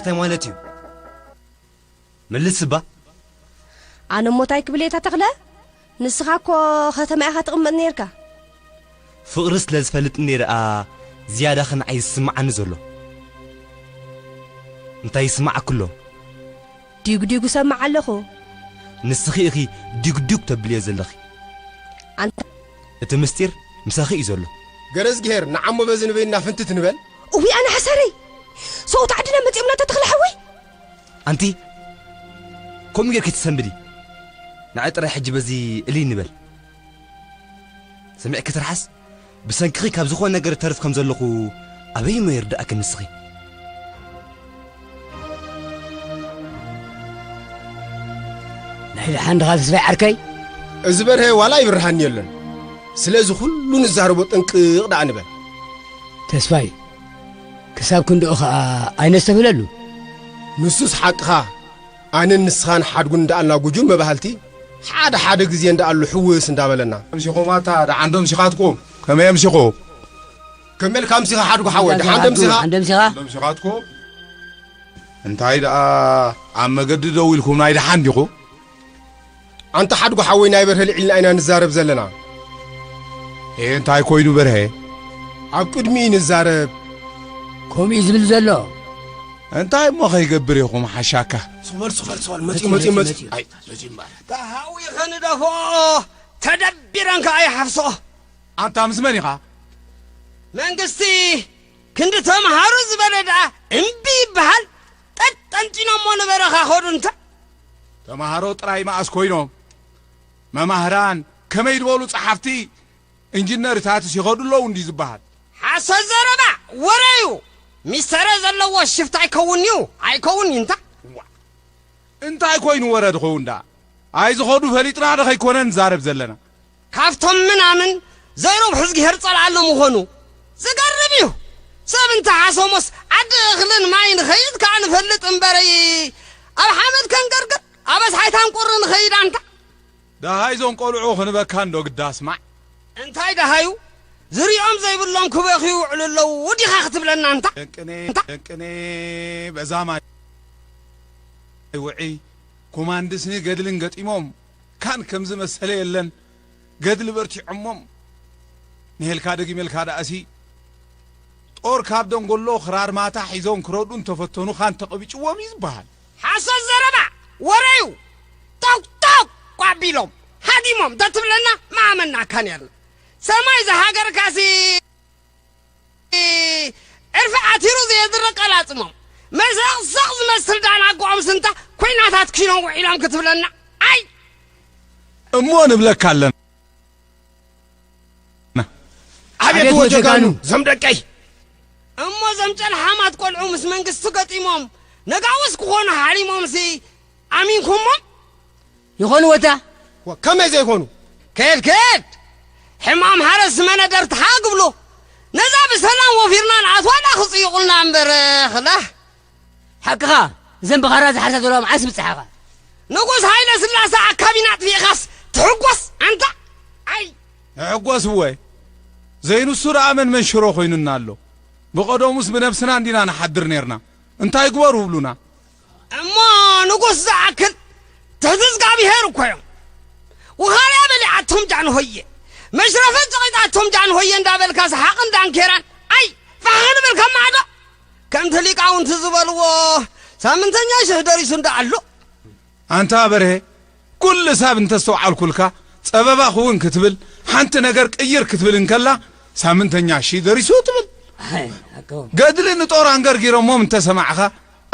እንታይ ማለት እዩ? መልስ እባ። ኣነ እሞ እንታይ ክብል እየ፣ እታ ተኽለ? ንስኻ እኮ ከተማ ኢኻ ትቕመጥ ነይርካ። ፍቕሪ ስለ ዝፈልጥ እየ ደኣ ዝያዳ ኸ ንዓይ ዝስምዓኒ ዘሎ። እንታይ ይስምዓኪ ኣሎ? ዲጉዲጉ ሰምዕ ኣለኹ። ንስኺ ኢኺ ዲጉዲጉ ተብልዮ ዘለኺ። ኣንታ እቲ ምስጢር ምሳኺ እዩ ዘሎ። ገረዝግሄር፣ ንዓሞ በዚ ንበይና ፍንትት ንበል። እውይ፣ ኣነ ሓሳረይ! ሰብኡት ዓድና መጺኦምና፣ ተተኽለ ሓወይ! ኣንቲ፣ ከምኡ ጌርኪ ትሰንብዲ። ንዓይ ጥራይ ሕጂ በዚ እልይ ንበል። ሰሚዕኪ ትርሓስ? ብሰንክኺ ካብ ዝኾነ ነገር እተርፍ ከም ዘለኹ ኣበይ እሞ ይርድኣኪ ንስኺ? ናይ ደሓን ድኻ ተስፋይ ዓርከይ? እዚ በርሀ ዋላ ይብርሃኒ የለን። ስለዚ ኩሉ ንዛረቦ ጥንቅቕ ደኣ ንበል። ተስፋይ፣ ክሳብ ክንድኡ ኸኣ ኣይነስተብህለሉ። ንሱስ ሓቅኻ። ኣነን ንስኻን ሓድጉ እንዳኣልና ጉጁም መባህልቲ፣ ሓደ ሓደ ግዜ እንዳኣሉ ሕውስ እንዳበለና። ኣምሲኹም ኣታ ደሓን ዶ ኣምሲኻትኩም? ከመይ ኣምሲኹም? ከመይ ኢልካ ኣምሲኻ ሓድጉ ሓወይ? ደሓን ዶ ኣምሲኻ? ደሓን ዶ ኣምሲኻ? ደሓን ዶ ኣምሲኻትኩም? እንታይ ደኣ ኣብ መገዲ ደው ኢልኩም ናይ ደሓን ዲኹም? ኣንታ ሓድጉ ሓወይ፣ ናይ በርሀ ልዒልና ኢና ንዛረብ ዘለና። ኤ፣ እንታይ ኮይኑ በርሀ? ኣብ ቅድሚኡ ንዛረብ። ከምኡ እዩ ዝብል ዘሎ። እንታይ እሞ ከይገብር ኢኹም ሓሻካ? ሶበል፣ ሶበል፣ ሶበል፣ መጺኡ፣ መጺኡ፣ መጺኡ። ኣይ፣ መጺኡ እምበር። ተሃዊኸ ንደፍኦ፣ ተደቢረን ከኣ ይሓፍስኦ። ኣንታ ምስ መን ኢኻ? መንግስቲ ክንዲ ተምሃሩ ዝበለ ደኣ እምቢ ይበሃል። ጠጠንጢኖሞ ንበረኻ ኸዱ እንተ። ተምሃሮ ጥራይ መኣስ ኮይኖም? መማህራን ከመይ ዝበሉ ጸሓፍቲ ኢንጂነርታትስ ይኸዱ ኣለዉ እንዲ ዝበሃል። ሓሶት ዘረባ፣ ወረ እዩ። ሚስተረ ዘለዎ ሽፍታ ኣይከውን እዩ፣ ኣይከውን እዩ እንታ። ዋ፣ እንታይ ኮይኑ ወረ ድኸውን ደኣ? ኣይ ዝኸዱ ፈሊጥና ዶ ከይኮነ ንዛረብ ዘለና? ካብቶም ምናምን ዘይረብሑ እዝግሄር ጸልኣሎም ምኾኑ። ዝገርም እዩ። ሰብ እንተ ሓሰሞስ ዓዲ እኽልን ማይን ኸይድ ከኣ ንፈልጥ እምበረይ፣ ኣብ ሓመድ ከንገርግር፣ ኣብ ኣስሓይታን ቁሪ ንኸይድ ኣንታ። ደሃይ እዞም ቆልዑ ክንበካ እንዶ ግዳ ስማዕ። እንታይ ደሃዩ? ዝሪኦም ዘይብሎም ክበኽዩ ይውዕሉ ኣለዉ ዲኻ ክትብለና እንታ? ደንቅኔ፣ ደንቅኔ፣ በዛ ማይ ውዒ፣ ኮማንድስን ገድልን ገጢሞም፣ ካን ከምዚ መሰለ የለን። ገድሊ በርቲዖሞም፣ ንሄልካ ደጊመልካ ደኣሲ፣ ጦር ካብ ደንጎሎ ክራር ማታ ሒዞም ክረዱ እንተፈተኑ፣ ካን ተቐቢጭዎም እዩ ዝበሃል። ሓሶት ዘረባ፣ ወረ እዩ። ቶክ ቶክ ኳ ኣቢሎም፣ ሃዲሞም፣ ተትብለና ምኣመናካ ኔርና። ሰማይ ዝሃገርካሲ፣ ዕርፊ ዓቲሩ ዘየድሪ ቀላጽሞም፣ መሰቕሰቕ ዝመስል ዳናጎኦም ስንታ፣ ኲናት ኣትኪኖም ውዒሎም ክትብለና፣ ኣይ! እሞ ንብለካ ኣለና። ኣቤት ኣቤት ወጀጋኑ፣ ወጀጋኑ። ዞም ደቀይ። እሞ ዞም ጨልሓማት ቆልዑ ምስ መንግስቲ ገጢሞም፣ ነጋውስ ክኾኑ ሓሊሞምሲ፣ ኣሚንኩሞም? ይኾኑ ወታ? ወ-፣ ከመይ ዘይኮኑ? ከድ ከድ! ሕማም ሓረስ መነደር ተሓግብሎ። ነዛ ብሰላም ወፊርና ንኣትዋ ዳ ክጽይቑልና እምበር፣ ኽላ። ሓቅኻ፣ እዘን ብኻራ ዝሓርሳ ዘለዋ መዓስ ምጽሓኻ? ንጉስ ሃይለ ስላሰ ኣካቢና ኣጥፊእኻስ ትሕጎስ ኣንታ? ኣይ! ንሕጎስ እወ። ዘይንሱ ደኣ መን መንሽሮ ኮይኑና ኣሎ? ብቐደሙስ ብነብስና እንዲና ንሓድር ኔርና። እንታይ ግበሩ ይብሉና? እሞ ንጉስ ዝኣክል ትሕቲ እግዚኣብሄር እኮ እዮም። ውኻርያ በሊዓቶም ጃንሆየ፣ መሽረፈት ጸቒጣቶም ጃንሆየ እንዳበልካ ሰሓቕን ዳንኬራን፣ ኣይ፣ ፋሕ ንበል ካብ ማዕዶ። ከምቲ ሊቃውንቲ ዝበልዎ፣ ሳምንተኛ ሽሕ ደሪሱ እንዳ ኣሎ። ኣንታ በርሄ፣ ኩሉ ሳብ እንተስተውዓልኩልካ፣ ጸበባ ክውን ክትብል፣ ሓንቲ ነገር ቅይር ክትብል እንከላ፣ ሳምንተኛ ሺ ደሪሱ ትብል። ኣይ፣ ኣኮ። ገድሊ ንጦር ኣንገርጊሮሞም እንተሰማዕኻ፣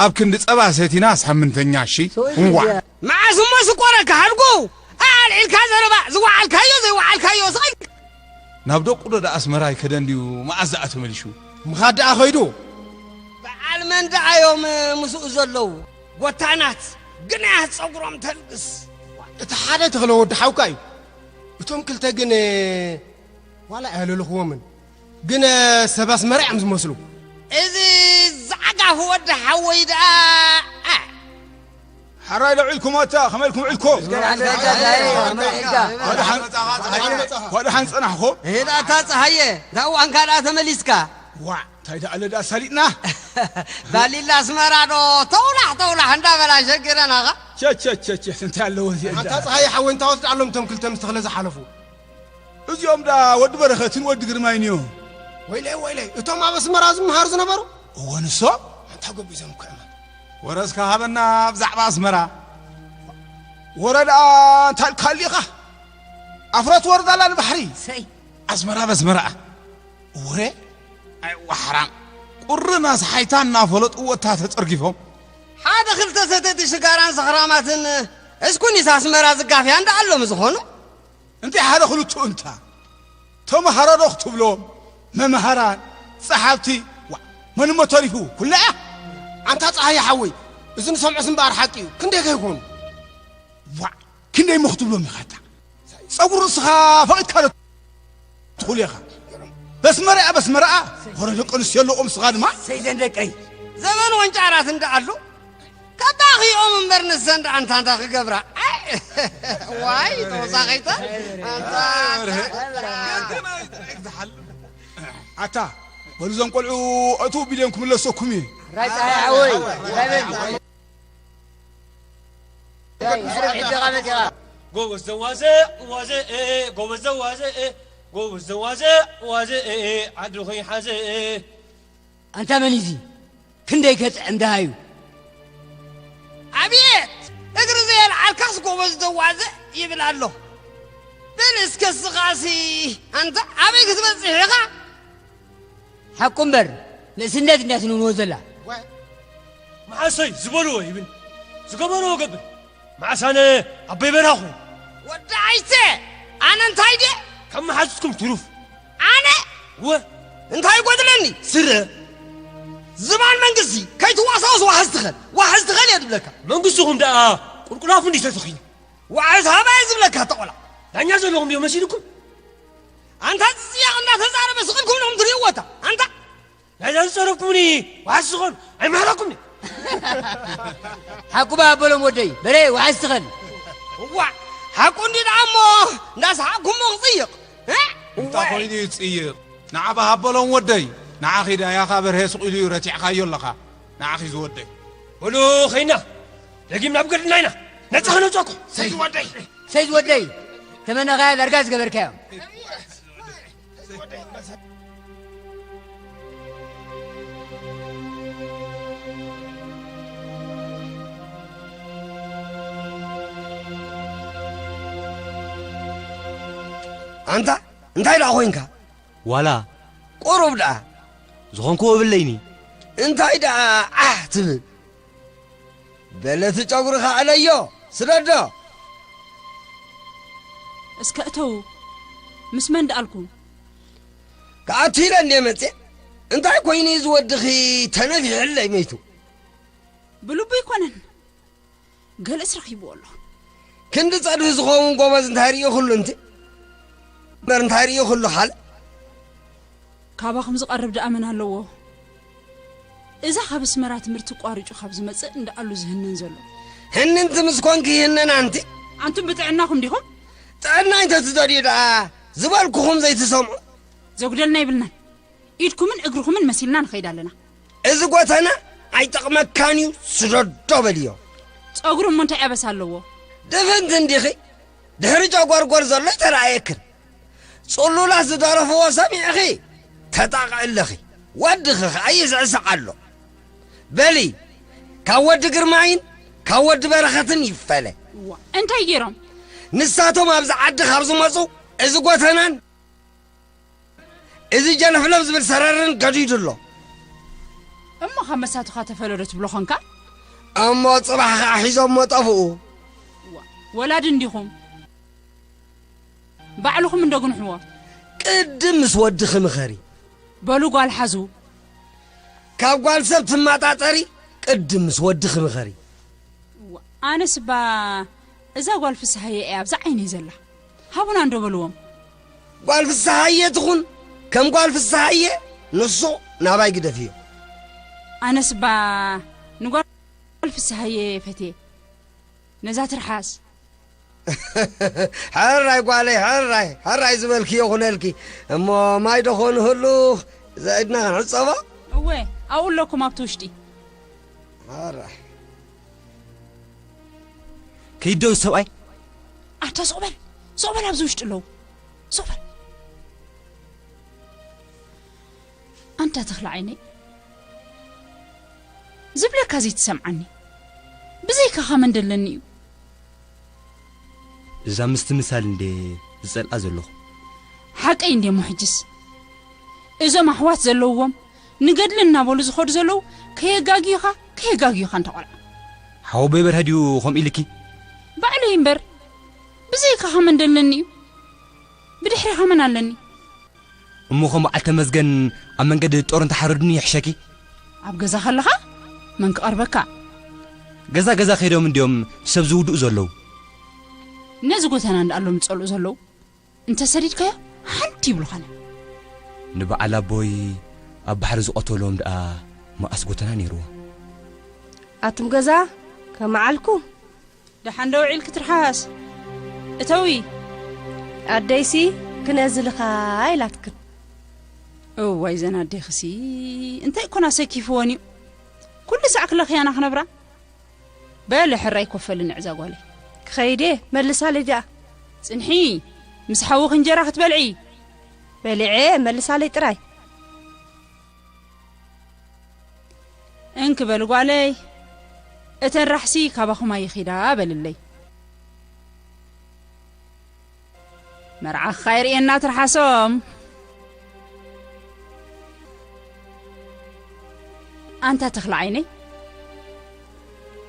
ኣብ ክንዲ ጸባ ሰቲና ሳምንተኛ ሺ። ሰውዬ። እንዋዕ። መዓስ እሞ ስቆረካ፣ ሓድጉ? ኣልዒልካ ዘረባ፣ ዝወዓልካዮ ዘይወዓልካዮ ስቕ ኢልካ። ናብ ደቁ ዶ ደኣ ኣስመራ ኣይከደን ድዩ? መዓስ ደኣ ተመሊሱ? ምኻድ ደኣ ኸይዱ። በዓል መን ደኣ እዮም ምስኡ ዘለዉ? ጎታናት፣ ግናያት ጸጉሮም ተልግስ። እቲ ሓደ ተኽለ ወዲ ሓውካ እዩ። እቶም ክልተ ግን ዋላ ኣያለልኽዎምን። ግን ሰብ ኣስመራ እዮም ዝመስሉ። እዚ ዛዕጋፍ ወዲ ሓወይ ደኣ፣ ኣ። ሓራይ ዶ ዒልኩም ኣታ፣ ከመይ ኢልኩም ዒልኩም? ወድሓን፣ ወድሓን ጸናሕኩም? ሄዳ ኣታ ጸሃየ፣ እታ እዋንካ ደኣ ተመሊስካ። ዋ እንታይ ደኣ ኣለ ደኣ ሳሊጥና። ዳሊላ ኣስመራ ዶ ተውላሕ ተውላሕ እንዳበላ ሸግረናኻ። ቸቸቸቸ እንታይ ኣለዎ እዚ ኣንታ እንዳ ጸሃይ ሓወይ እንታይ ወስድ ኣሎም እቶም ክልተ ምስ ተኽለ ዝሓለፉ። እዚኦም ደኣ ወዲ በረኸትን ወዲ ግርማይን እዮም። ወይለይ ወይለይ እቶም ኣብ ኣስመራ ዝምሃሩ ዝነበሩ። እወ ንሶም ኣንታ ጎቢዞም እኮ እዮም። ወረስካ ሃበና ብዛዕባ ኣስመራ። ወረ ደኣ እንታይ ኢልካ ኣሊኻ ኣፍረት ወርዳላ ንባሕሪ። ሰይ ኣስመራ በስመራ። እወ ኣይ ዋሕራም ቁሪ ማስሓይታ እናፈለጡ ወታ ተጸርጊፎም። ሓደ ክልተ ሰተቲ ሽጋራን ሰኽራማትን እስኩኒስ ኣስመራ ዝጋፍያ እንዳኣሎም ዝኾኑ። እንታይ ሓደ ክልቱ እንታ ተምሃሮ ዶ ክትብሎም መምሃራን ጸሓፍቲ። ዋ መን እሞ ተሪፉ ኩላ እያ። ኣንታ ጸሃየ ሓወይ እዚ ንሰምዖስ እምበኣር ሓቂ እዩ ክንደይ ከይኮኑ። ዋ ክንደይ እሞ ክትብሎም ኢኻ እታ ጸጉሪ ርእስኻ ፈቒድካ ዶ ትኹል ኢኻ። በስመረኣ በስመረኣ ወረ ደቂ ኣንስትዮ ኣለዎም ንስኻ ድማ። ሰይዘን ደቀይ ዘመን ወንጫራት እንዳኣሉ ከባኺኦም እምበር ንሰን ደኣ እንታ እንታይ ክገብራ። ኣይ፣ ዋይ ተወሳኺተ ኣታ ኣታ በሉ እዞም ቆልዑ እትው ቢልዮም ክምለሰኩም እዩ። ራይ ጸሃይ ሓወይ ራይ በል። ራይ ሕጂ ቃመት ኢኻ። ጎበዝ ዘዋዘ ዋዘ ጎበዝ ዘዋዘ ጎበዝ ዘዋዘ ዋዘ ዓድኹ ይሓዘ። ኣንታ መን እዩ እዚ? ክንደይ ከጥዕም ደሃዩ። ኣብየት እግሪ ዘየልዓልካስ ጎበዝ ዘዋዘ ይብል ኣሎ። በል እስከ ስኻሲ ኣንታ ኣበይ ክትበጽሕ ኢኻ? ሓቁ እምበር ንእስነት እንድያ ትንውንዎ ዘላ። መዓሰይ ዝበልዎ ይብል ዝገበርዎ ገብር። መዓስ ኣነ ኣቦይ በርሃ ኮይኑ? ወዲ ዓይተ ኣነ እንታይ ድየ ካብ መሓዙትኩም ትሩፍ። ኣነ እወ እንታይ ይጎድለኒ? ስረ ዝባን መንግስቲ ከይትዋሳወስ ዋሕዝ ትኸል ዋሕዝ ትኸል እየ ዝብለካ። መንግስትኹም ደኣ ቁልቁላፉ እንዲ ተተኺሉ። ዋሕዝ ሃባ እየ ዝብለካ ተቆላ። ዳኛ ዘለኹም ድዮ መሲልኩም? ኣንታ ዝፅያቕ እንዳተዛረበ ስቕልኩም ኖም ትሪእዎ እታ ኣንታ ናይዛ ዝፀረፍኩምኒ ዋሕዝ ዝኾኑ ኣይምሃረኩምኒ። ሓቁ በሃበሎም ወደይ በለ ዋሕዝ ትኸል። እዋ ሓቁ እንዲ ደኣ እሞ እንዳሰሓቅኩሞ ክፅይቕ። እ? እንታይ እዋይ። ኮይኑ እዩ ዝፅይቕ? ንዓ በሃበሎም ወደይ ንዓኺ ዳያኻ በርሄ ስቕ ኢሉ እዩ ረቲዕካዮ ኣለኻ። ንዓኺ ዝወደይ። በሉ ኸይና ደጊም ናብ ገድልና ኢና ነፃ ክነውፀኩም። ሰይ ዝወደይ። ሰይ ዝወደይ ተመነኻያ ዳርጋ ዝገበርካዮ። ኣንታ እንታይ ደኣ ኮይንካ? ዋላ ቁሩብ ደኣ ዝኾንክዎ የብለይኒ። እንታይ ደኣ ዓሕ ትብል? በለቲ ጨጉርኻ ኣለዮ ስደዶ። እስከ እተዉ ምስ መን ደኣልኩም? ክኣቱ ኢለ እንድየ መጽየ። እንታይ ኮይኑ እዩ ዝወድኺ ተነፊሕለይ መይቱ? ብልቡ ኣይኮነን ገለስ ረኺብዎ ኣሎ። ክንዲ ጸድፊ ዝኸውን ጎበዝ እንታይ ርእዩ ኩሉ እንቲ እምበር እንታይ ርእዩ ኩሉ ካልእ። ካባኹም ዝቐርብ ደኣ መን ኣለዎ? እዛ ካብ ኣስመራ ትምህርቲ ቋሪጩ ካብ ዝመጽእ እንዳኣሉ ዝህነን ዘሎ። ህንንቲ ምስ ኮንኪ ይህነን ኣንቲ። ኣንቱም ብጥዕናኹም ዲኹም? ጥዕና እንተትደልዩ ደኣ ዝበልኩኹም ዘይትሰምዑ። ዘጉደልና የብልናን። ኢድኩምን እግርኹምን መሲልና ንኸይድ ኣለና። እዚ ጎተና ኣይጠቕመካን እዩ ስደዶ በልዮ። ጸጉሩ እሞ እንታይ ኣበሳ ኣለዎ? ድፍንቲ እንዲኺ ድሕሪ ጨጎርጎር ዘሎ ይተረኣየክን። ጽሉላት ዝደረፍዎ ሰሚዕኺ ተጣቕዒ ኣለኺ። ወድኺ ኸኣ ይስዕስዕ ኣሎ። በሊ ካብ ወዲ ግርማይን ካብ ወዲ በረኸትን ይፈለ። እዋ እንታይ ገይሮም? ንሳቶም ኣብዚ ዓዲ ካብ ዝመጹ እዚ ጎተናን እዚ ጀነፍለፍ ዝብል ሰረርን ገዲዱ ኣሎ። እሞ ካብ መሳቱኻ ተፈለዶ ትብሎ ኾንካ? እሞ ጽባሕ ኸዓ ሒዞሞ ጠፍኡ። ዋ- ወላዲ እንዲኹም ባዕልኹም እንዶ ግንሕዎ። ቅድም ምስ ወድኺ ምኸሪ። በሉ ጓል ሓዙ። ካብ ጓል ሰብ ትመጣጠሪ ቅድም ምስ ወድኺ ምኸሪ። ዋ- ኣነስ እባ እዛ ጓል ፍስሃየ እያ ኣብዛ ዓይነይ ዘላ። ሃቡና እንዶ በልዎም። ጓል ፍስሃየ ትኹን ከም ጓል ፍስሃየ ንሱ ናባይ ግደፍዮ። ኣነስ እባ ንጓል ፍስሃየ ፈትየ ነዛ ትርሓስ። ሕራይ ጓለይ ሕራይ ሕራይ ዝበልክዮ ኩነልኪ። እሞ ማይ ዶ ኾኑ ህሉኽ እዛ ኢድና ክንዕጸባ? እወ፣ ኣብኡ ኣለኩም ኣብቲ ውሽጢ። ማራ። ከይደው ሰብኣይ። ኣታ ሱቕ በል፣ ሱቕ በል፣ ኣብዚ ውሽጢ ኣለዉ። ሱቕ በል። ኣንታ ተኽለ ዓይነይ፣ ዝብለካ ዘይትሰምዓኒ። ብዘይካኻ መን ደለኒ እዩ? እዛ ምስትምሳል እንዴ ዝጸልኣ ዘለኹ። ሓቀይ እንዴ እሞ ሕጅስ? እዞም ኣሕዋት ዘለውዎም ንገድሊ እናበሉ ዝኸዱ ዘለዉ ከየጋግዩኻ፣ ከየጋግዩኻ እንተ ቆልዓ። ሓወቦይ በርሀ ድዩ ከምኡ ኢልኪ? ባዕለይ እምበር፣ ብዘይካኻ መን ደለኒ እዩ? ብድሕሪኻ መን ኣለኒ? እሞ ኸም በዓል ተመዝገን ኣብ መንገዲ ጦር እንተሓረዱኒ ይሕሸኪ? ኣብ ገዛ ከለኻ መን ክቐርበካ? ገዛ ገዛ ከይዶም እንድዮም ሰብ ዝውድኡ ዘለዉ። ነዚ ጎተና እንዳኣሎም ዝጸልኡ ዘለዉ። እንተ ሰዲድካዮ ሓንቲ ይብሉኻን። ንበዓል ኣቦይ ኣብ ባሕሪ ዝቐተሎም ደኣ መኣስ ጎተና ነይርዎ? ኣቱም ገዛ ከመዓልኩ? ደሓን ዶ ውዒልኪ ትርሓስ? እተዊ። ኣደይሲ ክነዝልኻ ኢላትክን። እዋይ፣ ዘን ኣዴኽሲ እንታይ ኮና ሰኪፍወን እዩ። ኩሉ ሳዕ ክለኽያና ክነብራ። በሊ ሕራይ ኮፈሊ ንዕዛ ጓለይ። ክኸይድ እየ፣ መልሳለይ ደኣ። ጽንሒ፣ ምስ ሓውኺ እንጀራ ክትበልዒ። በሊዐ፣ መልሳለይ ጥራይ። እንክ በል ጓለይ፣ እተን ራሕሲ ካባኹም ኣይኺዳ በልለይ። መርዓኻ ይርእየና ትርሓሶም። ኣንታ ተኽለ ዓይነይ፣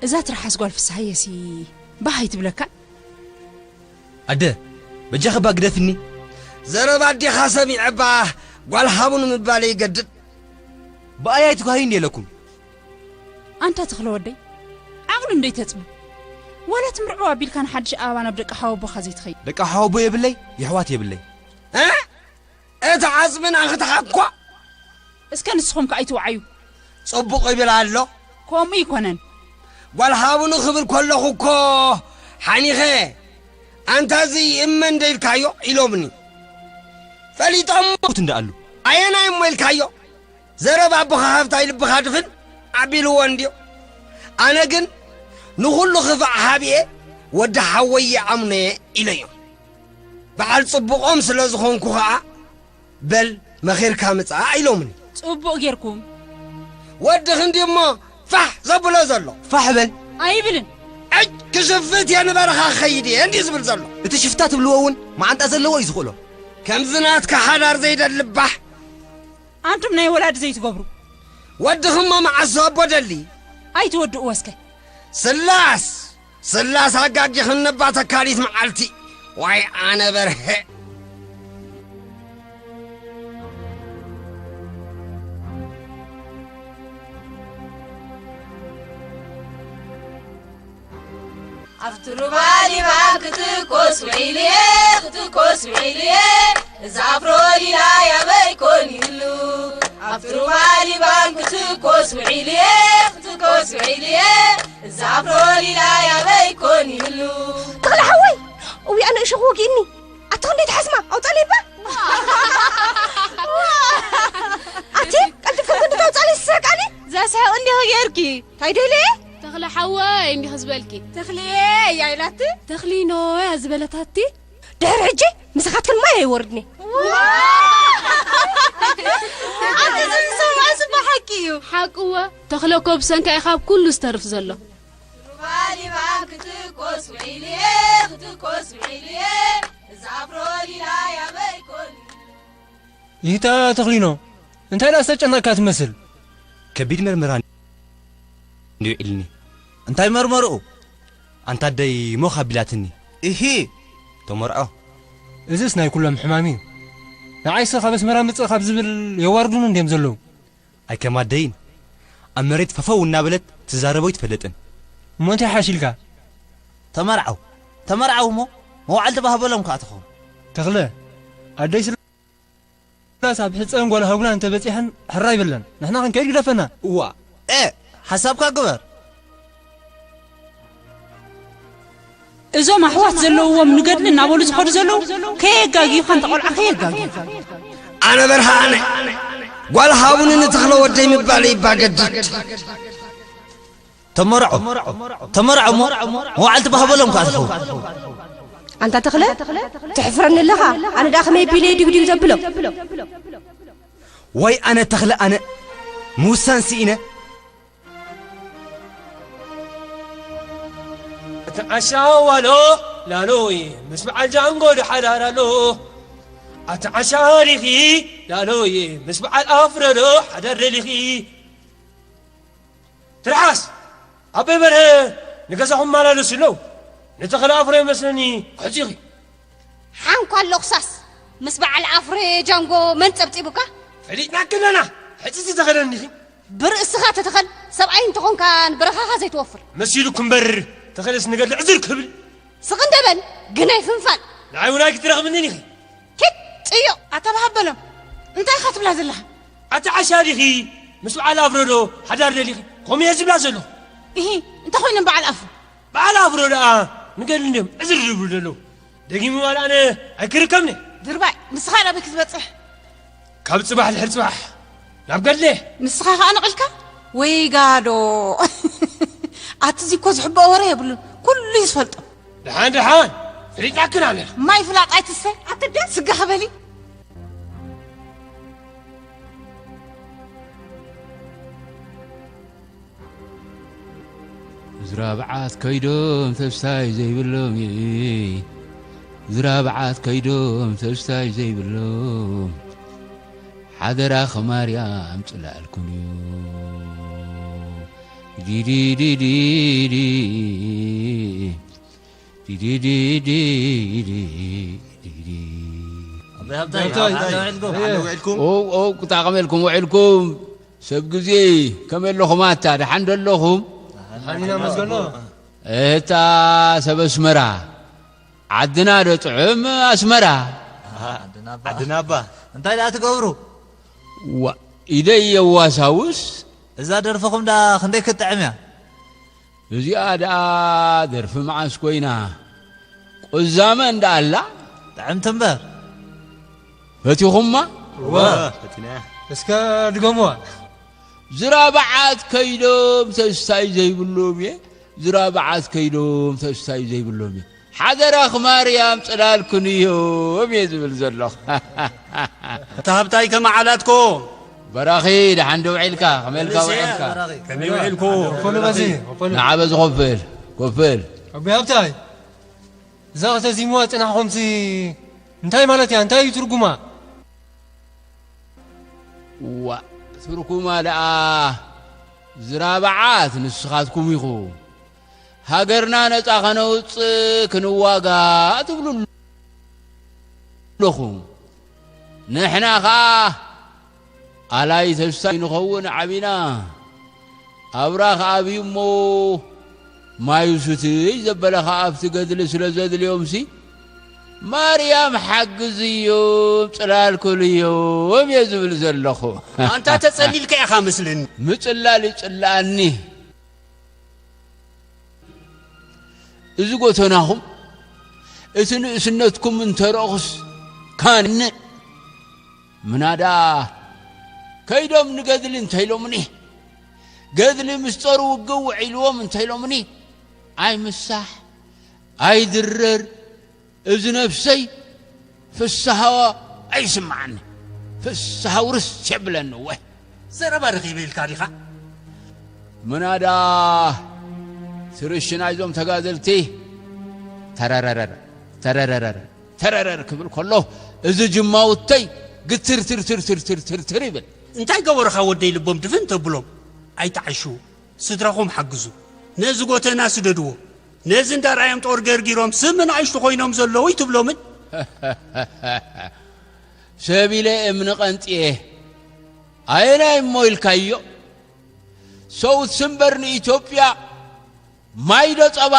እዛ ትርሓስ ጓል ፍስሃየሲ ባህ ኣይትብለካን? ኣደ፣ በጃኺ እባ ግደፍኒ። ዘረባ ኣዴኻ ሰሚዐ እባ ጓል ሃቡ ንምባለይ ይገድድ። ብኣይ ኣይትጓሂ እንዴ ኢለኩም። ኣንታ ተኽለ ወደይ፣ ዓቕሉ እንዶ ይተጽቢ። ዋላ ትምርዕዋ ኣቢልካ ንሓድሽ ኣበባ ናብ ደቂ ሓወቦኻ ዘይትኸይድ? ደቂ ሓወቦ የብለይ፣ የሕዋት የብለይ። እ? እቲ ዓጽምና ክትሓኳ? እስከ ንስኹም ከኣ ኣይትውዓዩ። ጽቡቕ ይብል ኣሎ። ከምኡ ኣይኮነን። ጓል ሃቡኒ ክብል ከለኹ እኮ ሓኒኸ፣ ኣንታ እዚ እመን እንደ ኢልካዮ ኢሎምኒ። ፈሊጦም። ሙት እንዳ ኣሉ። ኣየናይ እሞ ኢልካዮ? ዘረባ ኣቦኻ ሃብታይ ልብኻ ድፍን ኣቢልዎ እንድዮ። ኣነ ግን ንኹሉ ክፋእ ሃብኤ ወዲ ሓወይ ይኣምኖ እየ ኢለዮም። በዓል ጽቡቖም ስለ ዝኾንኩ ኸኣ፣ በል መኺርካ ምጻእ ኢሎምኒ። ጽቡቕ ጌርኩም። ወዲ ክንዲ እሞ ፋሕ ዘብሎ ዘሎ። ፋሕ በል። ኣይብልን። ኣይ፣ ክሽፍት እየ ንበረኻ ክኸይድ እየ እንዲ ዝብል ዘሎ። እቲ ሽፍታ ትብልዎ እውን መዓንጣ ዘለዎ እዩ ዝኽእሎ። ከምዚ ናትካ ሓዳር ዘይደሊ ባሕ። ኣንቱም ናይ ወላዲ ዘይትገብሩ። ወድኺ እሞ መዓስ ኣቦ ደሊ? ኣይትወድእዎ እስከ። ስላስ፣ ስላስ ኣጋጊኽኒ እባ ተካሊት መዓልቲ። ዋይ ኣነ በርሀ። ኣብቲ ሩባ ሊባን ክትኮስ ውዒሉ እየ፣ ክትኮስ ውዒሉ እየ። እዛ ኣፍሮ ሊላ ያበይ ኮን ይህሉ? ኣብቲ ሩባ ሊባን ክትኮስ ውዒሉ እየ፣ ክትኮስ ውዒሉ እየ። እዛ ኣፍሮ ሊላ ያበይ ኮን ይህሉ? ተኽለ ሓወይ፣ እውይ ኣነ እሾኽ ወጊእኒ። ኣታ ክንደይ ትሓስማ፣ ኣውጻለይ እባ። ኣቲ ቀልጥፍኩም ክንዲ ታውጻለይ ዝስሕቃኒ። ዘስሕቕ እንዲኺ ጌርኪ። እንታይ ደልየ? ተኽለ ሓወይ እንዲኺ ዝበልኪ። ተኽልየ እያ ኢላቲ። ተኽሊኖ እያ ዝበለታቲ። ድሕሪ ሕጂ ምሳኻትክን ማይ ኣይወርድኒ። ኣቲ ዝሰምዖ ጽቡቕ ሓቂ እዩ። ሓቅወ፣ ተኽለ እኮ ብሰንካ እዩ ካብ ኩሉ ዝተርፍ ዘሎ። ሩባ ሊባን ክትኮስ ውዒሉ እየ፣ ክትኮስ ውዒሉ እየ። እዛ ኣፍሮ ሊላ ያበይ ኮን። ይህታ ተኽሊኖ፣ እንታይ ደኣ ዝተጨነቕካ ትመስል? ከቢድ መርመራ እንድዩ ኢልኒ። እንታይ መርመርኡ? ኣንታ ኣደይ ሞኽ ኣቢላትኒ። እሂ። ተመርዖ። እዝስ ናይ ኩሎም ሕማም እዩ። ንዓይሰ ካብ ኣስመራ ምጽእ ካብ ዝብል የዋርዱኒ እንድዮም ዘለዉ። ኣይ ከም ኣደይን ኣብ መሬት ፈፈው እናበለት ትዛረቦ ኣይትፈልጥን። እሞ እንታይ ሓሺልካ? ተመርዓው፣ ተመርዓው እሞ መዋዕል ተባህበሎም ከዓ ትኸውን። ተኽለ፣ ኣደይ ስላስ ኣብ ሕፀን ጓል ሃጉና እንተበፂሐን ሕራይ በለን። ንሕና ክንከይድ ግደፈና። እዋ፣ ኤ፣ ሓሳብካ ግበር። እዞም ኣሕዋት ዘለውዎም ንገድሊ እናበሉ ዝኸዱ ዘለዉ ከየጋግዩኻ፣ እንተ ቆልዓ ከየጋግዩ። ኣነ በርሃ ኣነ። ጓል ሃቡኒ ንተኽለ ወደይ ምባል እባ ገድድ። ተመርዖ፣ ተመርዖ እሞ መዋዕልቲ ባህበሎም ከኣ ትኸውን። ኣንታ ተኽለ፣ ትሕፍረኒ ኣለኻ። ኣነ ደኣ ከመይ ቢለ ድግድግ ዘብሎ? ወይ ኣነ ተኽለ፣ ኣነ ምውሳን ስኢነ። እቲ ዓሻ ዋሎ ላሎይ ምስ በዓል ጃንጎ ድሓዳር ኣሎ። ኣቲ ዓሻ ዲኺ ላሎይ ምስ በዓል ኣፍረዶ ሓዳር ደሊኺ። ትርሓስ ኣበይ በርሀ ንገዛኹም ማላለሱ ኣለዉ። ንተኽለ ኣፍሮ ይመስለኒ ክሕጺኺ። ሓንኳ ኣሎ ክሳስ ምስ በዓል ኣፍሮ ጃንጎ መን ጸብጺቡካ? ፈሊጥናኪ ኣለና። ሕጽጺ ተኸደኒኺ። ብርእስኻ ተተኸል፣ ሰብኣይ እንተኾንካ ንበረኻኻ ዘይትወፍር። መሲሉኩ እምበር፣ ተኸለስ ንገድሊ ዕዝር ክብል። ስቕ እንደ በል፣ ግናይ ፍንፋል። ንዓይ እውን ኣይክትረኽብንን ኢኺ። ኪድ፣ ጽዮ። ኣታ ብሃበሎም፣ እንታይ ኢኻ ትብላ ዘለኻ? ኣቲ ዓሻ ዲኺ፣ ምስ በዓል ኣፍረዶ ሓዳር ደሊኺ፣ ከምኡ እየ ዝብላ ዘለኹ። እሂ፣ እንታይ ኮይኖም በዓል ኣፍሮ? በዓል ኣፍሮ ደኣ ንገድሊ እንድዮም ዕዝር ዝብሉ ዘለዉ። ደጊሙ ዋላ ኣነ ኣይክርከብኒ። ድርባይ፣ ንስኻ ናበይ ክትበጽሕ? ካብ ጽባሕ ድሕሪ ጽባሕ ናብ ገድሊ። ንስኻ ኸኣ ነቒልካ? ወይ ጋዶ። ኣቲ እዚ እኮ ዝሕብኦ ወረ የብሉን። ኩሉ እዩ ዝፈልጦ። ደሓን ደሓን፣ ፈሊጣክን ኣነ። ማይ ፍላጥ ኣይትስተ። ኣትደ ስጋ ክበሊ። ዝራብዓት ከይዶም ተስታይ ዘይብሎም እዩ። ዝራብዓት ከይዶም ተስታይ ዘይብሎም። ሓደራኺ ማርያም ጽላልኩን እዩ። ዲዲዲዲዲ። ዲዲዲዲዲ። ኣቦይ ሃብታይ፣ ሃብታይ። ደሓን ውዒልኩም? ደሓን ውዒልኩም? ኦ፣ ኦ፣ ክጣቐመልኩም ውዒልኩም። ሰብ ግዜ ከመይ ኣለኹም? ኣታ ደሓን ዶ ኣለኹም? ደሓን ኢና መስገኖ። እታ ሰብ ኣስመራ ዓድና ዶ ጥዑም ኣስመራ? ዓድና እባ። ዓድና እባ። እንታይ ደኣ ትገብሩ? ዋ፣ ኢደይ የዋሳውስ። እዛ ደርፍኹም ደኣ ክንደይ ክትጥዕም እያ? እዚኣ ደኣ ደርፊ መዓስ ኮይና? ቁዛመ እንዳ ኣላ? ጥዕምቲ እምበር። ፈቲኹማ? እወ፣ ፈቲናያ። እስከ ድገሙዋ። ዝራብዓት ከይዶም ተስታይ ዘይብሎም እየ። ዝራብዓት ከይዶም ተስታይ ዘይብሎም እየ። ሓደራኺ ማርያም ጽላልኩን እዮም እየ ዝብል ዘለኹ። እታ ሃብታይ ከመዓላትኮ? በራኺ፣ ደሓን ዶ ውዒልካ? ከመይ ኢልካ ውዒልካ? ከመይ ውዒልኩ? ወፈሉ በዚ፣ ወፈሉ። ንዓ በዚ ኮፍል፣ ኮፍል። ኣቦይ ሃብታይ፣ እዛ ከተዚምዋ ጽናሕኹምሲ እንታይ ማለት እያ? እንታይ እዩ ትርጉማ? ዋእ፣ ትርጉማ ደኣ ዝራብዓት ንስኻትኩም ኢኹም። ሃገርና ነጻ ከነውጽእ ክንዋጋእ ትብሉ ኣለኹም። ንሕና ኸኣ ኣላይ ተስታይ ንኸውን ዓቢና። ኣብራኽ ኣብዩ እሞ ማዩ ስትይ ዘበለ ኸኣ ኣብቲ ገድሊ ስለ ዘድልዮምሲ፣ ማርያም ሓግዝዮም፣ ጽላል ኩልዮም እየ ዝብል ዘለኹ። ኣንታ ተጸሊልካ ኢኻ መስለኒ። ምጽላል ይጽልኣኒ። እዚ ጎተናኹም፣ እቲ ንእስነትኩም እንተ ረኹስ ካንዕ ምናዳ ከይዶም ንገድሊ እንተ ኢሎምኒ፣ ገድሊ ምስ ጸሩ ውግእ ውዒልዎም እንተ ኢሎምኒ፣ ኣይምሳሕ፣ ኣይድረር፣ እዚ ነብሰይ ፍስሃ ኣይስምዓኒ። ፍስሃ ውርስ የብለኒ። እወ። ዘረባ ረኺበ ኢልካ ዲኻ? ምናዳ ትርሽ ናይዞም ተጋደልቲ ተረረረር፣ ተረረረር፣ ተረረር ክብል ከሎ፣ እዚ ጅማውተይ ግትር ትር ትር ትር ትር ትር ትር ይብል። እንታይ ገበሩኻ ወደይ ልቦም ድፍን ተብሎም? ኣይትዓሹ። ስድራኹም ሓግዙ። ነዚ ጎተና ስደድዎ። ነዚ እንዳርኣዮም ጦር ገርጊሮም ስም ንኣሽቱ ኮይኖም ዘለዉ ይትብሎምን? ሰብ ኢለ እምኒ ቀንጥየ። ኣየናይ እሞ ኢልካዮ? ሰውት ስምበር ንኢትዮጵያ ማይ ዶ ጸባ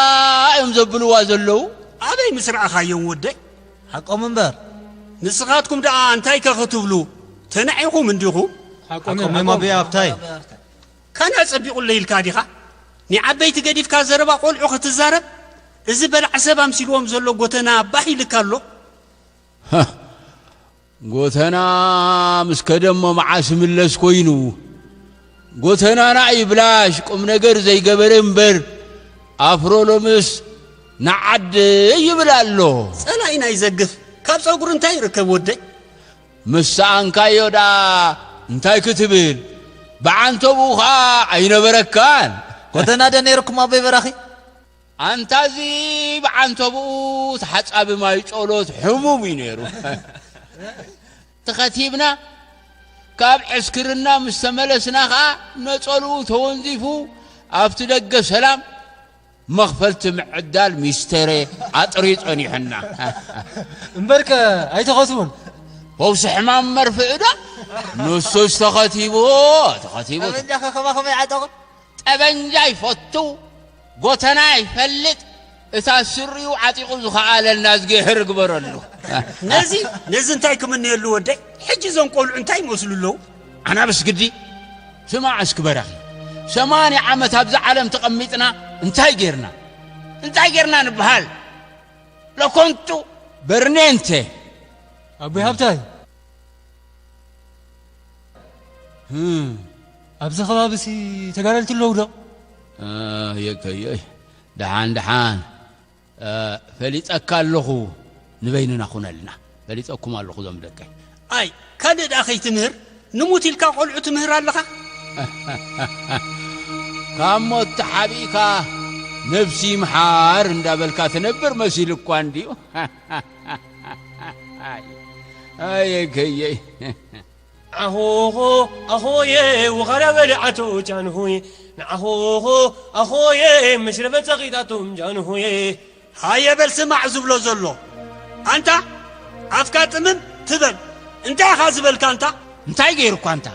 እዮም ዘብልዋ ዘለዉ? ኣበይ ምስ ረኣኻዮም ወደይ? ሓቆም እምበር። ንስኻትኩም ደኣ እንታይ ከ ክትብሉ ተናዒኹም እንዲኹም? ሓቆም ሓቆም እምበር። ኣቦይ ሃብታይ። ካን ኣጸቢቑለይ ኢልካ ዲኻ? ንዓበይቲ ገዲፍካ ዘረባ ቆልዑ ክትዛረብ? እዚ በላዕ ሰብ ኣምሲልዎም ዘሎ ጎተና ባህ ኢልካ ኣሎ። ጎተና ምስ ከደሞ መዓስ ይምለስ ኮይኑ? ጎተናና ይብላሽ ቁም ነገር ዘይገበረ እምበር፣ ኣፍሮ ሎምስ ንዓደይ ይብል ኣሎ። ጸላኢና ይዘግፍ፣ ካብ ጸጉሩ እንታይ ይርከብ ወደይ? ምስ ሰኣንካዮ ደኣ እንታይ ክትብል? ብዓንተብኡ ኸኣ ኣይነበረካን። ጎተና ዶ ነይርኩም ኣቦይ በራኺ? ኣንታ እዚ ብዓንተብኡ ተሓጻቢ ማይ ጸሎት ሕሙም እዩ ነይሩ። ተኸቲብና ካብ ዕስክርና ምስ ተመለስና ኸኣ ነጸልኡ ተወንዚፉ ኣብቲ ደገ ሰላም መኽፈልቲ ምዕዳል ሚስተሬ ኣጥርዩ ጸኒሑና። እምበርከ ኣይተኸትቡን። ፈውሲ ሕማም መርፍእ ዶ? ንሱስ ተኸቲቡ፣ ተኸቲቡ። ጠበንጃ ከ ከማ ከመይ ዓጠቑ? ጠበንጃ ይፈቱ፣ ጎተና ይፈልጥ፣ እታ ስሪኡ ዓጢቑ ዝኸኣለልና እዝግሄር ግበረሉ። ነዚ፣ ነዚ እንታይ ክምነየሉ ወደይ? ሕጂ እዞም ቆልዑ እንታይ ይመስሉ ኣለዉ? ኣናብስ ግዲ፣ ስማዕ እስኪ በራኺ፣ ሰማንያ ዓመት ኣብዛ ዓለም ተቐሚጥና እንታይ ጌርና? እንታይ ጌርና ንበሃል? ለኮንቱ በርኔንቴ። ኣቦይ ሃብታይ፣ ህም። ኣብዚ ከባቢሲ ተጋደልቲ ኣለዉ ዶ? እ፣ የከየይ፣ ደሓን ደሓን። እ፣ ፈሊጠካ ኣለኹ፣ ንበይንና ኩነልና። ፈሊጠኩም ኣለኹ ዞም ደቀይ። ኣይ፣ ካልእ ደኣ ከይትምህር፣ ንሙት ኢልካ ቆልዑ ትምህር ኣለኻ? ካብ ሞት ተሓቢእካ ነብሲ ይምሓር እንዳበልካ ትነብር መሲሉ እኳ እንድዩ። ኣየከየይ። ኣሆሆ ኣሆየ ወኻርያ በልዓቶ ጃንሆይ። ንኣሆሆ ኣሆየ መሽረፈ ጸቒጣቶም ጃንሆየ። ሃየ በል ስማዕ ዝብሎ ዘሎ። ኣንታ ኣፍካ ጥምም ትበል። እንታይ ኢኻ ዝበልካ ኣንታ? እንታይ ገይሩኳ ኣንታ?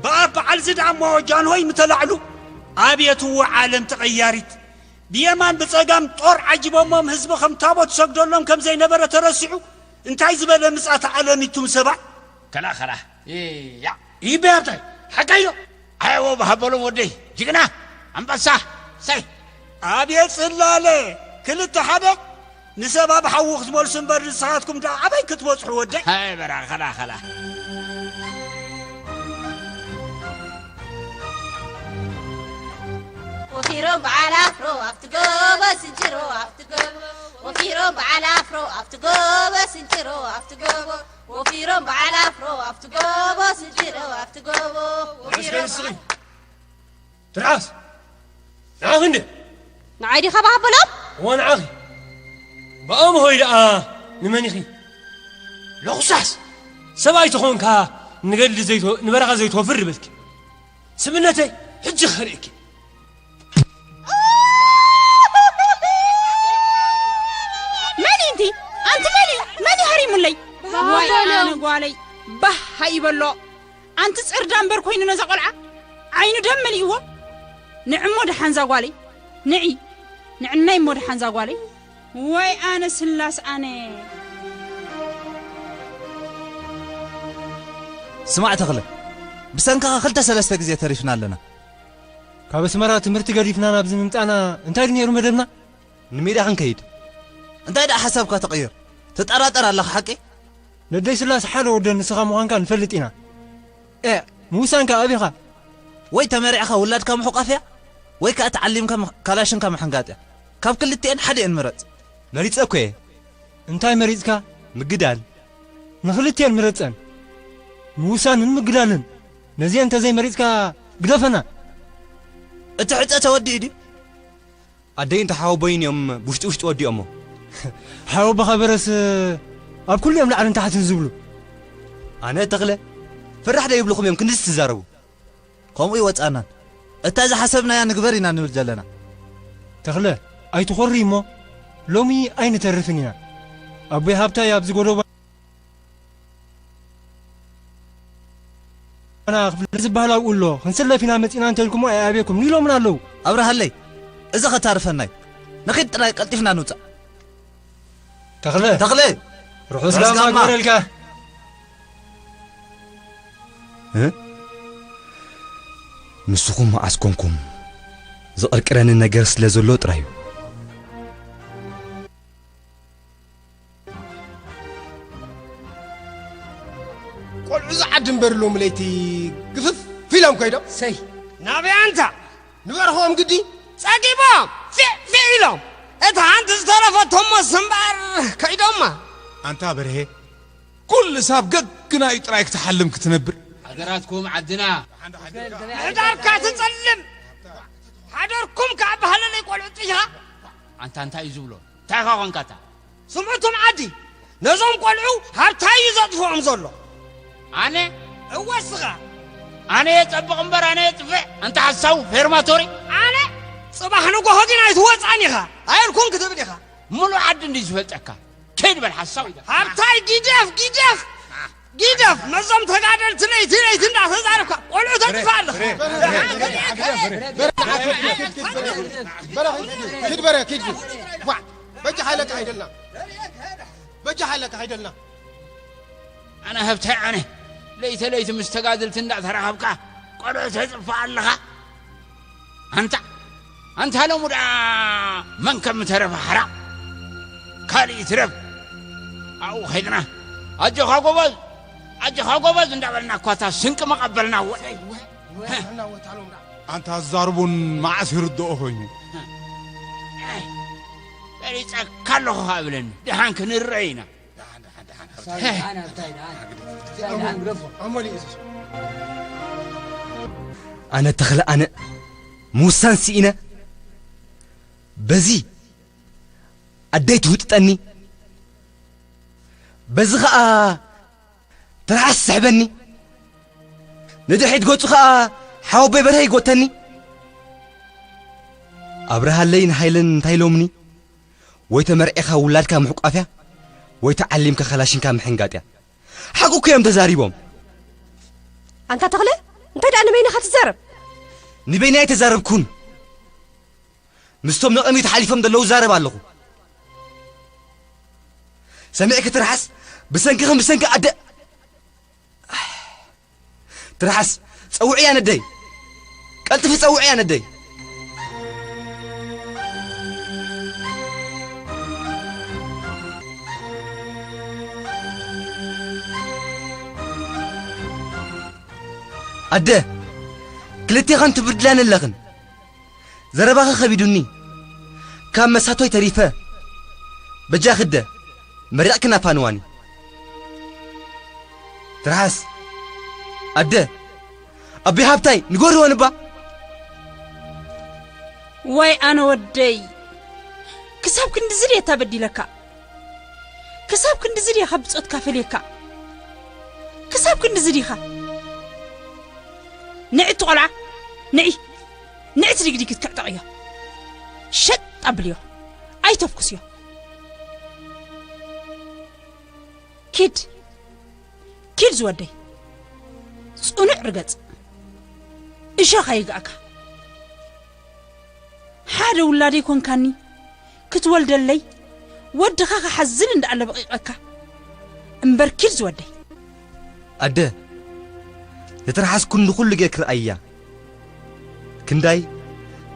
ብኣፍ በዓል ዝድኣሞ ጃንሆይ ምተላዕሉ። ኣብየትዎ ዓለም ተቐያሪት። ብየማን ብጸጋም ጦር ዓጂቦሞም ህዝቢ ከም ታቦት ይሰግደሎም ከም ዘይነበረ ተረሲዑ። እንታይ ዝበለ ምጽኣት ዓለም ኢቱም ሰባት? ከላ፣ ከላ። እያ። ይበይ ሃብታይ፣ ሓቀይ ዶ? ኣየዎ፣ ብሃበሎም ወደይ፣ ጅግና፣ ኣንበሳ፣ ሰይ። ኣብየ ጽላለ፣ ክልተ ሓደ፣ ንሰብ ኣብ ሓዊ ክትመልሱ እምበር ንስኻትኩም ደኣ ኣበይ ክትበጽሑ ወደይ? ሃይ በራ፣ ከላ፣ ከላ። ወፊሮም በዓል ኣፍሮ ኣብቲ ጎቦ ስንጭሮ ኣብቲ ጎቦ። ወፊሮም በዓል ኣፍሮ ኣብቲ ጎቦ ስንጭሮ ኣብቲ ጎቦ። ወፊሮም በዓል ኣፍሮ ኣብቲ ጎቦ ስንጭሮ ኣብቲ ጎቦ። ወፊሮም እስኪ ትርዓስ። ንዓኺ እንደ ንዓይ ዲኻ ባሃበሎም? እዋ ንዓኺ። ብኣም ሆይ ደኣ ንመን ኢኺ? ለኹሳስ ሰብኣይ ተኾንካ ንገድሊ ዘይትወ-፣ ንበረኻ ዘይትወፍር ዝበልኪ። ስብነተይ ሕጂ ኸርእየኪ። መን እዩ እንቲ? ኣንቲ መን እዩ? መን እዩ ሃሪሙለይ? ባህ ወይ በሎ። ኣነ ጓለይ፣ ባህ ኣይበሎ። ኣንቲ ጽርዳ እምበር ኮይኑ ነዛ ቆልዓ ዓይኑ ደም መሊእዎ። ንዕሞ ደሓንዛ ጓለይ፣ ንዒ፣ ንዕናይ እሞ ደሓንዛ ጓለይ። ወይ ኣነ ስላስ ኣነ። ስማዕ ተኽለ፣ ብሰንክኻ ክልተ ሰለስተ ግዜ ተሪፍና ኣለና። ካብ ኣስመራ ትምህርቲ ገዲፍና ናብዚ ምምጻእና እንታይ ድዩ ነይሩ መደብና? ንሜዳ ክንከይድ። እንታይ ደኣ ሓሳብካ ተቐይር? ትጠራጠር ኣለኻ ሓቂ? ነደይ ስላስ ሓደ ወደን ንስኻ ምዃንካ ንፈልጥ ኢና። ኤ፣ ምውሳንካ ኣቢኻ። ወይ ተመሪዕኻ ውላድካ ምሕቋፍ እያ፣ ወይ ከኣ ተዓሊምካ ምኽ-፣ ካላሽንካ ምሕንጋጥ እያ። ካብ ክልቲኤን ሓዲኤን ምረጽ። መሪጸ እኮ እየ። እንታይ መሪጽካ? ምግዳል። ንኽልቲኤን ምረጸን። ምውሳንን ምግዳልን። ነዚኤን እንተዘይመሪጽካ ግደፈና። እቲ ሕጸ ተወዲኡ ድዩ? ኣደይ እንተ ሓወቦይን እዮም ብውሽጢ ውሽጢ ወዲኦሞ። ሓወቦኻ በረስ ኣብ ኩሉ እዮም ላዕልን ታሕትን ዝብሉ። ኣነ ተኽለ፣ ፍራሕ ዶ ይብልኹም እዮም ክንድዚ ትዛረቡ? ከምኡ ይወጻናን። እታ ዝሓሰብናያ ንግበር ኢና ንብል ዘለና። ተኽለ፣ ኣይትኾሪ እሞ ሎሚ ኣይንተርፍን ኢና። ኣቦይ ሃብታይ ኣብዚ ጎደቦ ኣና ክፍለ ዝበሃል ኣብኡ ኣሎ። ክንስለፍ ኢና መጺና እንተልኩሞ ኣይኣብየኩም ኢሎምና ኣለዉ። ኣብርሃለይ፣ እዚ ኸታርፈናይ። ንኺድ ጥራይ ቀልጢፍና ንውጻእ። ተኽለ። ተኽለ! ርሑስ ርሑስ ጋማ ጋማ። ግበረልካ። እ? ንስኹም መዓስ ኮንኩም? ዝቕርቅረኒ ነገር ስለ ዘሎ ጥራይ እዩ። ቆልዑ ዝዓዲ እምበር ሎሚ ለይቲ ግፍፍ ኢሎም ከይዶም። ሰይ። ናበይ ኣንታ? ንበርኾም ግዲ። ጸጊቦም ፊዕ ፊዕ ኢሎም። እታ ሓንቲ ዝተረፈቶሞ ስምባር ከይዶማ። ኣንታ በርሄ፣ ኩሉ ሳብ ገግናዩ ጥራይ ክትሓልም ክትነብር። ሃገራትኩም ዓድና። ምሕዳርካ ትጸልም። ሓደርኩም ከኣ ባህለለይ ቆልዑ ጥያ። ኣንታ እንታይ እዩ ዝብሎ? እንታይ ኢኻ ኾንካታ? ስምዑ እቶም ዓዲ፣ ነዞም ቆልዑ ሃብታይ እዩ ዘጥፍኦም ዘሎ። ኣነ? እወ እስኻ። ኣነ የጸብቕ እምበር ኣነ የጥፍእ። ኣንታ ሓሳዊ ፌርማቶሪ። ኣነ? ጽባሕ ንጎሆ ግን ኣይትወጻን ኢኻ። ኣየልኩን ክትብል ኢኻ። ምሉእ ዓዲ እንድዩ ዝፈልጠካ። ከይድ በል ሓሳዊ። ሃብታይ ጊደፍ፣ ጊደፍ፣ ጊደፍ። ነዞም ተጋደልቲ ለይቲ ለይቲ እንዳተዛረብካ ቆልዑ ተጥፍእ ኣለኻ። በረ፣ ኪድ፣ ኪድ፣ ኪድ፣ ኪድ፣ በረ፣ ኪድ፣ ኪድ። ዋ፣ በጃ ሓይለካ ኣይደልና። በጃ ሓይለካ ኣይደልና። ኣነ ሃብታይ ኣነ ለይቲ ለይቲ ምስ ተጋደልቲ እንዳተራኸብካ ቆልዑ ተጥፍእ ኣለኻ። ኣንታ፣ ኣንታ ሎሚ ደኣ መን ከም ተረፈ ሓራቕ። ካልእ ይትረፍ። ኣብኡ ኸይድና፣ ኣጆኻ ጎበዝ፣ ኣጆኻ ጎበዝ እንዳበልና እኳ እታ ስንቂ መቐበልና። ወ-፣ ኣንታ ኣዛርቡን መዓስ ይርድኦ ኮይኑ። በሊጸካ ኣለኹ ኸኣ ብለኒ። ደሓን ክንረኣይ ኢና። ደሓን፣ ደሓን፣ ደሓን። ሳይ ደሓን፣ ኣብታይ ደሓን። ሳይ ደሓን፣ ግረፎ። ኣሞሊ እዝሽ። ኣነ ተኽለ ኣነ ምውሳን ስኢነ በዚ ኣደይ ትውጥጠኒ፣ በዚ ኸኣ ትርሓስ ትስሕበኒ፣ ንድሕሪት ገጹ ኸኣ ሓወቦይ በርሀ ይጎተኒ። ኣብርሃለይን ሃይለን እንታይ ኢሎምኒ? ወይ ተመርዒኻ ውላድካ ምሕቋፍያ፣ ወይ ተዓሊምካ ካላሽንካ ምሕንጋጥያ። ሓቁ እኮ እዮም ተዛሪቦም። ኣንታ ተኽለ፣ እንታይ ደኣ ንበይንኻ ትዛረብ? ንበይነይ ኣይተዛረብኩን። ምስቶም ንቕድሚት ሓሊፎም ዘለዉ እዛረብ ኣለኹ። ሰሚዕኪ ትርሓስ፣ ብሰንክኽን ብሰንኪ ኣደ-፣ ትርሓስ፣ ጸውዕያ ነደይ። ቀልጥፊ ጸውዕያ ነደይ። ኣደ፣ ክልቴኸን ትብድላኒ ኣለኽን። ዘረባኺ ከቢዱኒ፣ ካብ መሳቶይ ተሪፈ። በጃኺ ኣደ፣ መሪቕክን ኣፋንዋኒ። ትርሓስ፣ ኣደ፣ ኣቢ ሃብታይ፣ ንገርዎ ንባ። ዋይ ኣነ ወደይ፣ ክሳብ ክንድዚ ድየ እታ በዲለካ? ክሳብ ክንድዚ ድየ ካብ ብጾትካ ፈልየካ? ክሳብ ክንድዚ ዲኻ? ንዒ እቲ ቆልዓ፣ ንዒ፣ ንዒ እቲ ዲግዲግ ክትክዕጠቕዮ። ሸጥ ኣብልዮ። ኣይተፍኩስዮ። ኪድ፣ ኪድ ዝወደይ። ጽኑዕ ርገጽ። እሾኽ ኣይግኣካ። ሓደ ውላደይ ኮንካኒ፣ ክትወልደለይ፣ ወድኻ ክሓዝን እንዳኣለ በቒቐካ። እምበር ኪድ ዝወደይ። ኣደ፣ ንትርሓስ ክንዲ ኩሉ ጌርኪ ርኣይያ። ክንዳይ፣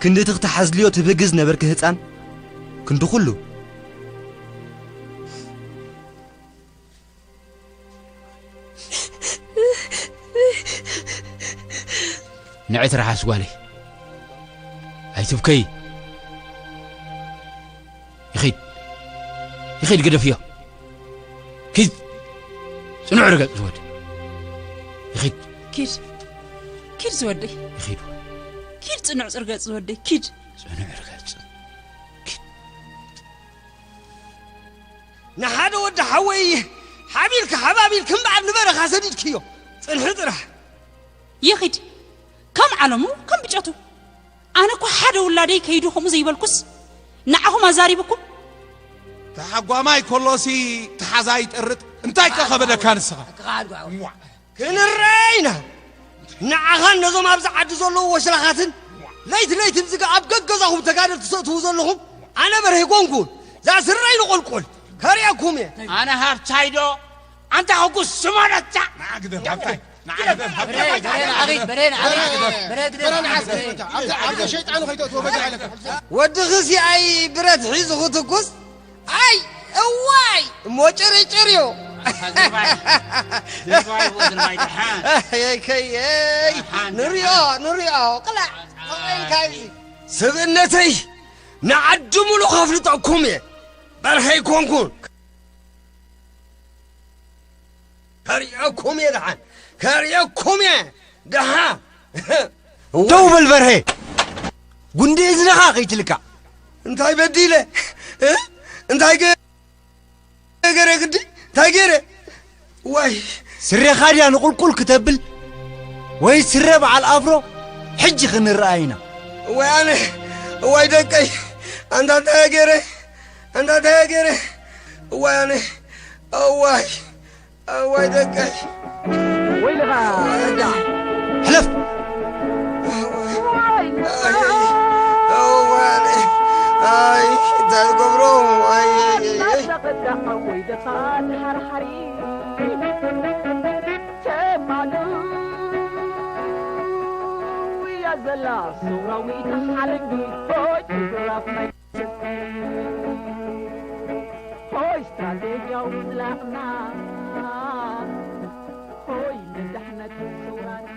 ክንዲ እቲ ክትሓዝልዮ ትብህጊ ዝነበርኪ ህጻን፣ ክንዲ ኩሉ። ንዒ ትርሓስ ጓለይ። ኣይትብከዪ። ይኺድ። ይኺድ ግደፍዮ። ኪድ። ጽኑዕ ርገጽ ዝወደይ። ይኺድ። ኪድ። ኪድ ዝወደይ። ይኺድ። ኪድ ጽኑዕ ርገጽ ዝወደይ። ኪድ። ጽኑዕ ርገጽ። ኪድ። ንሓደ ወዲ ሓወይ ሓቢልካ ሓባቢልክ እምበኣር ንበረኻ ሰዲድክዮ። ጽንሒ ጥራሕ። ይኺድ። ከም ዓለሙ ከም ብጨቱ። ኣነ እኮ ሓደ ውላደይ ከይዱ ከምኡ ዘይበልኩስ ንዓኹም ኣዛሪብኩም። ተሓጓማይ ከሎሲ ተሓዛ ይጠርጥ። እንታይ ከ ከበደካ ንስኻ? ክንረአ ኢና። ንዓኻን ነዞም ኣብዚ ዓዲ ዘለዉ ወሽላኻትን ለይቲ ለይቲ ብዝጋ ኣብ ገገዛኹም ተጋደልቲ ትሰእትዉ ዘለኹም ኣነ በርሄ ጎንጉን እዛ ስረይ ንቆልቁል ከርእየኩም እየ። ኣነ ሃብታይ ዶ? ኣንታ ሕጉስ ስሞነታ! ንዓ ግደፍ ሃብታይ! ንዓ ግደፍ ሃብታይ! በሬ፣ በሬ፣ ንዓኺ፣ በሬ፣ ንዓኺ፣ በሬ ግደፍ። በሬ ንዓኺ፣ በሬ። ኣብዚ፣ ኣብዚ ሸይጣኑ ከይተእትዎ በጃ ኢለካ። ወድኺ ሲኣይ ብረት ሒዙ ክትኩስ? ኣይ፣ እዋይ! እሞ ጭርጭር እዩ። ድርባይ ድርባይ ድሓን። የከየይ ንሪኦ ንሪኦ ቅላዕ። ሰብእነተይ ንዓዲ ሙሉ ከፍልጠኩም እየ። በርሀ ኣይኮንኩን። ከርእየኩም እየ ደሓን፣ ከርእየኩም እየ ደሓን። ደው በል በርሀ፣ ጉንዲ እዝንኻ ከይትልካዕ። እንታይ በዲለ እ? እንታይ ገ- ገረ ግዲ እንታይ ገረ? ዋይ ስሬኻ ድያ ንቁልቁል ክተብል ወይ ስረ በዓል ኣፍሮ? ሕጂ ክንረኣ ኢና። እዋይ ኣነ እዋይ ደቀይ ኣንታ እንታይ ገረ ኣንታ እንታይ ገረ? እዋይ ኣነ እዋይ እዋይ ደቀይ ወይልኻ እዳ ሕለፍ። እዋይ ኣነ ኣይ እንታይ ዝገብሮ ኣይ ኣይ ኣይ ወይ ደኻ ድሓርሓሪ ተማኑ እያ ዘላ ሰውራዊት ሓለንጊ ሆይ ግራፍ ናይ ሆይ ስትራቴጂያዊ ዝላቕና ሆይ ንድሕነት ሰውራና